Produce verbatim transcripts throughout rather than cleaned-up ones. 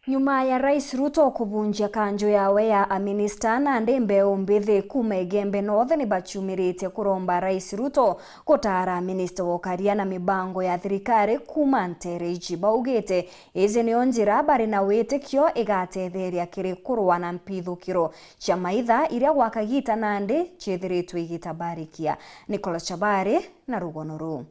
Nyuma ya Rais Ruto kubunjia kanju yawe ya aminista, nandi mbeu mbithi kuuma Igembe North ni baciumiritie kuromba Rais Ruto gutaara minista wa ukaria na mibango ya thirikari kuuma nteere iji. Baugite iji nio njira bari na witikio igatetheria kiri kurwa na mpithukiro cia maitha iria gwa kagiita nandi ciithiritwe igitabarikia. Nicholas Chabari na rugono ruu.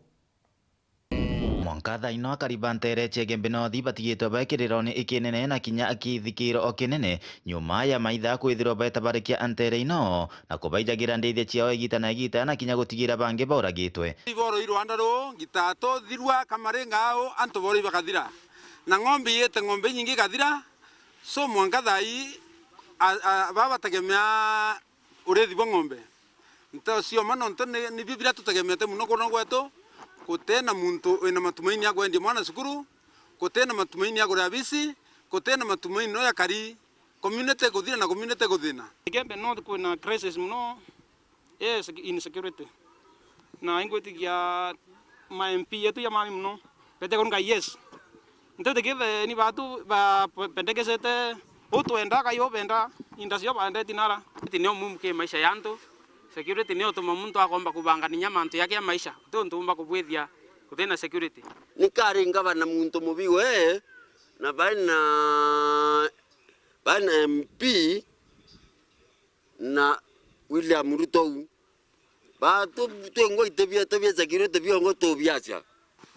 Mwanka thaa ino akari ba nteere cia Igembe North batigitwe baikiriirwa ni ikinene na kinya kithikiro o kinene nyuma ya maitha kwithirwa baetabarikia nteere ino na kubaijagira ndithia ciao igiita na igiita na kinya gutigira bangi bauragitwe. Iboro i rwanda ruu, ngitatu thirwa kamaringa au, antu boro ibakathira. Na ng'ombe iite ng'ombe inyingi ikathira, so mwanka thaa ii, a, a, baba bategemea urithi bwa ng'ombe. Nto cioma nontu ni, nibio biria tutegemete mono kuno gwetu, guti na muntu wina matumaini ya kwendia mwana cukuru, guti na matumaini ya kuria bisi, guti na matumaini no ya kari, community iguthira na community iguthina. Igembe North kwina crisis mono, yes, insecurity. Na ingwitikia ma M P yetu ya mami mono, bete kurunga yes. Ntetekethe ni batu ba pendekesete utwenda kai ubenda inda cio bandeti nara. Security nio muhimu ki maisha ya antu. Security nio utuma muntu akomba kubangania mantu yake ya maisha. Uti untu umba kubwithia uti na security. Ni kari ngavana muntu mubi we, na bai na, bai na M P na William Ruto u. Ba tu-, twengwa itebia, tebia security biongo tubiacia.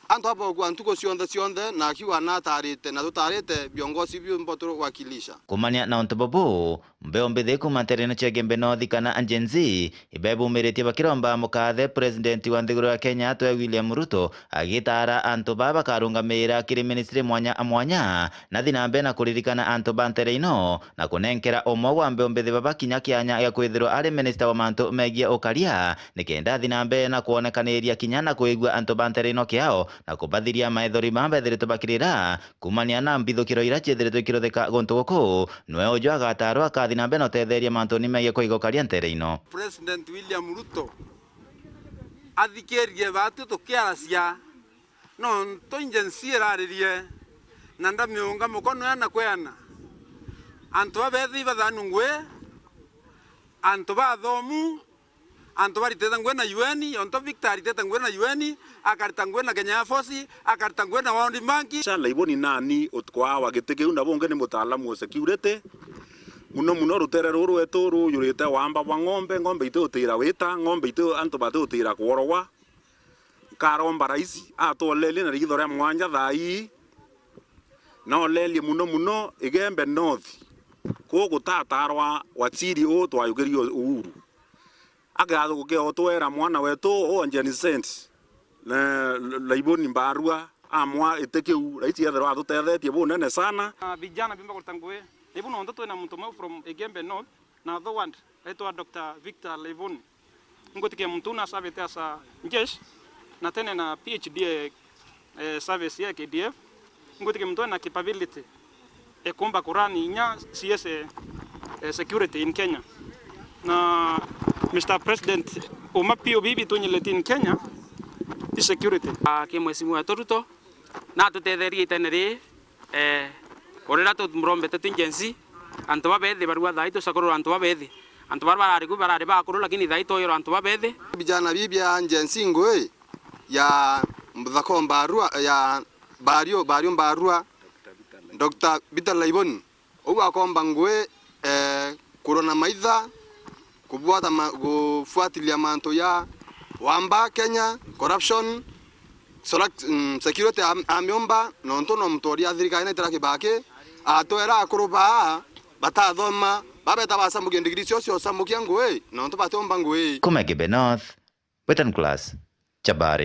Antu abogua ntuku cionthe cionthe, na akiuga nataarite, na tutaarite biongozi biu mbo tuwakilisha. Kumania na untu bubu, mbeu mbithi kuuma nteere ino cia Igembe North kana Gen Z, ibebumiritie bakiromba mukathe President wa nthiguru ya Kenya atwe William Ruto, agitaara antu baa bakarungamiira kiri ministry mwanya mwanya, nathi na mbere na kuririkana antu ba nteere ino, na kunenkera umwe wa mbeu mbithi baba kinya kianya gia kwithirwa ari minista wa mantu megie ukaria, nikenda athi na mbere na kwonekaniria kinya na kwigua antu ba nteere ino kiao, na kubathiria maithori baa bethiritwe bakirira kumania na mbithukiro iria ciithiritwe ikiruthika guntu guku. Nwe uju agataarwa akathi na mbere na utetheria mantuni megie kuiga ukaria nteere ino. President William Ruto athikirie baatu tukiaracia. Nontu Gen Z iraririe, na ndamiunga mukono yana kweana. Antu babethi bathanua ngui, antu bathomu, antu baritite ngui na U N, onto Victor aritite ngui na U N, akarita ngui na Kenya Air Force, akarita ngui na World Bank. Sha Laiboni nani utukwaa wa giti kiu, na bungi ni mutaalamu wa security. Muno muno rutere ruru rwetu rujurite wamba bwa ng'ombe, ng'ombe itiutira wita, ng'ombe itu antu batiutira kworogwa. Nkaromba rais atwolerie na riitho ria mwanja thaa ii, na olerie muno muno Igembe North, kuu gutatarwa waziri uu twayukirie Uhuru. Agagukia utwera mwana wetu uu Gen Z, na Laiboni Mbarua, amwa iti kiu, rais ethirwa atutethetie bunene sana. Na vijana biumba kuruta ngui, na ibu nontu twina muntu umwe from Igembe North, na other one, aitwa Doctor Victor Laiboni. Ingwitikia muntu uu nasavite as a jeshi, na tene na P H D, eh, eh, service ya K D F. Ingwitikia muntu ena capability ekumba kurani inya C S, eh, eh, security in Kenya. Na Mister President, uma P O B bitunyiletie in Kenya, is security. Ah, ki mheshimiwa wetu Ruto, na atutetherie itene riri, eh, urira tumurombete twi Gen Z, antu babethi barua thaa ii tucakurura antu babethi. Antu baria barari ku barari bakuru, lakini thaa ii twoyerwa antu babethi. Vijana bibi ya Gen Z ngui ya Mbuthako Mbarua, ya Bario, Bario Mbarua, Doctor Peter Laiboni. Uu akomba ngui, eh, kurwa na maitha, kubuata ma-, kufuatilia mantu ya wamba Kenya, corruption, select-, mm, security am-, amiomba, nontu no mutoria thirikari na itira Kibaki, atwera akuru baa batathoma, babeta bacamukia ndigiri cio cio camukia ngui, nontu batiomba ngui. Kuma Igembe North, Western Class, Chabari.